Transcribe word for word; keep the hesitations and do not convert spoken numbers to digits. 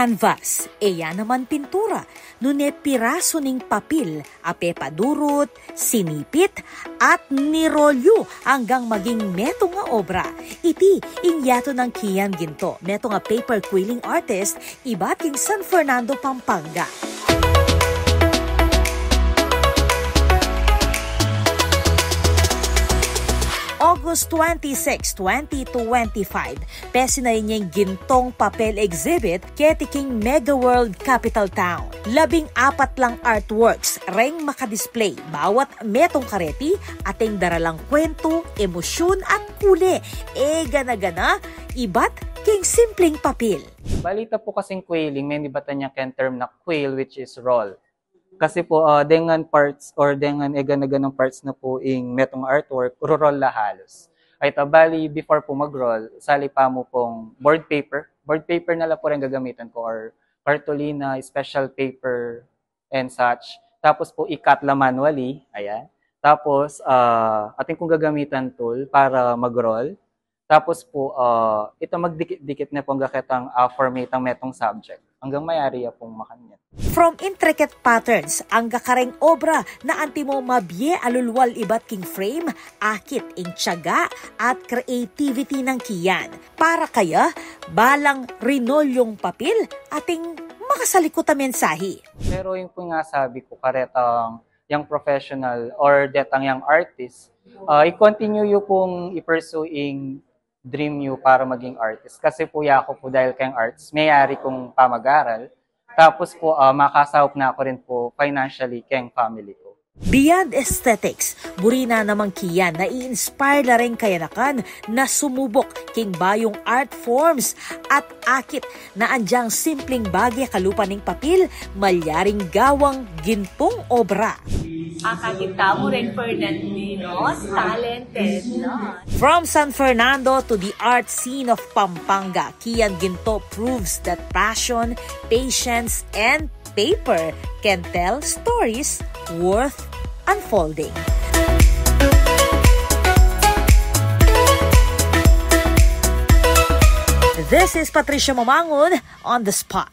Canvas, e ya naman pintura, nune pirasu ning papil a pepadurut, sinipit, at nirolyu anggang maging metung a obra. Iti ing yatu nang Kian Ginto, metung a paper quilling artist, ibat king San Fernando, Pampanga. August twenty-six, twenty twenty-five, pesinayan ya ing Gintong Papel Exhibit keti king Mega World Capital Town. Labing apat lang artworks reng makadisplay, bawat metung kareti ating daralang kwentu, emosyun at kule, e gana-gana, ibat king simpleng papil. Bali, ita pu kasing quilling, menibatan ya keng term na quill, which is roll. Kasi po, ah, dengan parts or dengan e gana-ganang parts na po ing metung artwork, rurol la halos. Ay ta, bali, before po mag-roll, sali pa mu pong board paper. Board paper na la po rin gagamitan ko, or cartolina, special paper, and such. Tapos po, i-cut la manually, ayan. Tapos, ah, atin kung gagamitan tool para mag-roll. Tapos po, ah, ita magdikit-dikit ne po angga ketang, ah, formatang metung subject. Anggang mayari ya pong makanyan. From intricate patterns angga kareng obra na antimo mabie a lulwal ibat king frame, akit ing tiyaga at creativity nang Kian. Para kaya, balang rinolyung papil ating makasalikut a mensahe. Pero yun po nga sabi ko, karetang young professional or detang young artist, ah, i-continue yu pong i-pursue ing dream yu para maging artist. Kasi po, yaku po dahil keng arts, mayari kung pamag-aral. Tapos po, ah, makasaup na ku rin po financially keng family ko. Beyond aesthetics, buri na namang Kian, nai-inspire la ring kayanakan na sumubuk king bayung art forms at akit na andyang simpleng bage kalupa ning papil, malyaring gawang gintung obra. Akakit tamu ring Fernandinos, talented, no? From San Fernando to the art scene of Pampanga, Kian Ginto proves that passion, patience, and paper can tell stories worth unfolding. This is Patricia Mamangun on the spot.